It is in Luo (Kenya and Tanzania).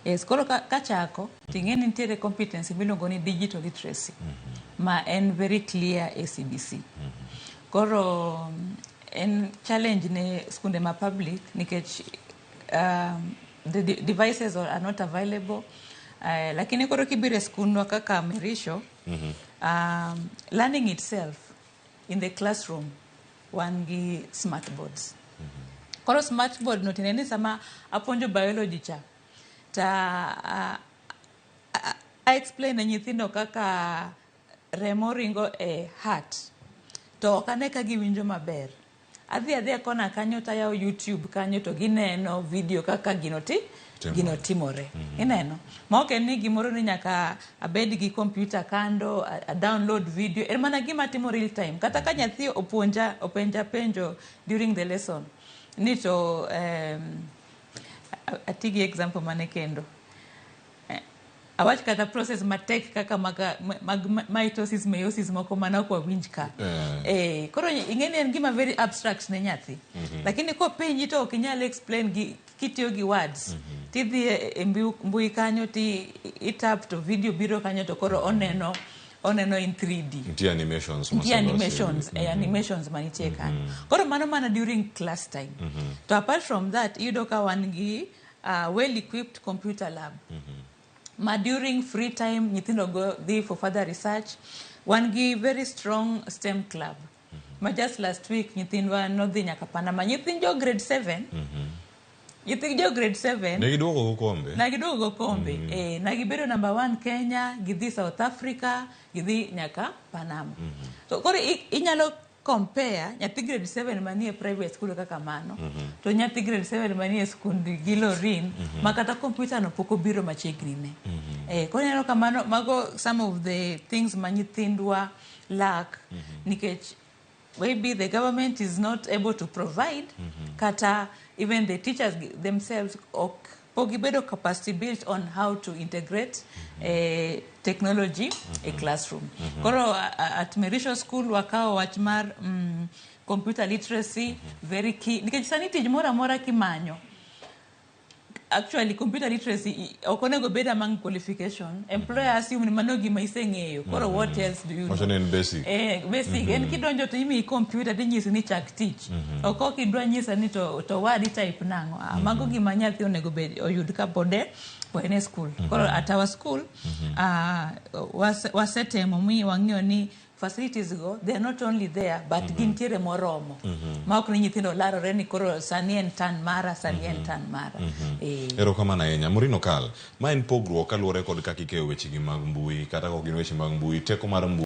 Yes, koro kachako ting'e ni nitiere competency miluongo ni digital literacy ma en very clear e CBC. Koro en challenge ne skunde ma public nikech the devices are not available. Lakini koro kibiro e skundwa kaka Merisho, learning itself in the classroom wan gi smart boards. Koro smart board no tiende ni sama apuonjo biology cha ta a explain ne nyithindo kaka remo ringo e heart to ok ane ka giwinjo maber. Adhi adhiya kona kanyo tayawo YouTube kanyo to gineno video kaka gino ti Timore. Gino timore. Ineno? Ma ok en ni gimoro ni nyaka abed gi computer kando, a download video. En mana gima timo real time. Kata ka nyathi opuonja, openja penjo during the lesson, ni to ati gi example mane kendo. Awach kata process matek kaka mag mitosis, meiosis moko mana ok wawinj ka. Koro ing'e ni en gima very abstract ne nyathi. Lakini kopenji to ok inyal explain gi kitiyo gi words. Tidhi e mbui kanyo ti itap to video biro kanyo to koro oneno in 3D. Nitie animations Nitie mosolosi. Animations, animations manitie kanyo. Koro mano mana during class time. To apart from that, iyudo ka wan gi well equipped computer lab. Ma during free time nyithindo go dhi for further research. Wan gi very strong STEM club. Ma just last week nyithindwa nodhi nyaka Panama. Nyithind jo grade 7. Nyithind jo grade 7. Ne giduogo go kombe. Na giduogo go kombe. Na gibedo number 1 Kenya, gidhi South Africa, gidhi nyaka Panama. So koro inyalo compare nyathi grade 7 manie private school kaka mano to nyathi grade 7 manie skund gi Lorin ma kata computer no pok obiro machiegni ne. Koro ineno ka mano mago some of the things ma nyithindwa lack nikech maybe the government is not able to provide, kata even the teachers themselves ok pok gibedo capacity built on how to integrate technology e classroom. Koro at Merisho School wakawo wach mar computer literacy very key nikech sani tich moro amora kimanyo, actually computer literacy ok onego bed among qualification. Employer assume ni mano gima iseng'eyo, koro what else do you know? Wacho ni en basic. Basic en kidonjo to imiyi computer tinyisi ni chak tich. Ok idwa nyisa ni to word type nang'o. Ah, mago gima nyathi onego bed oyud kapod en e school. Koro at our school wasetemo mi wang'iyo ni facilities go, they are not only there but gintiere moromo ma ok ni nyithindo larore ni koro sani en turn mara, sani en turn mara. Erokamano ahinya. Maureen Okal, ma en pogruok kaluwore kod kaka ikeyo wechegi mag mbui, kata ka ok gin weche mag mbui, teko mar mbui.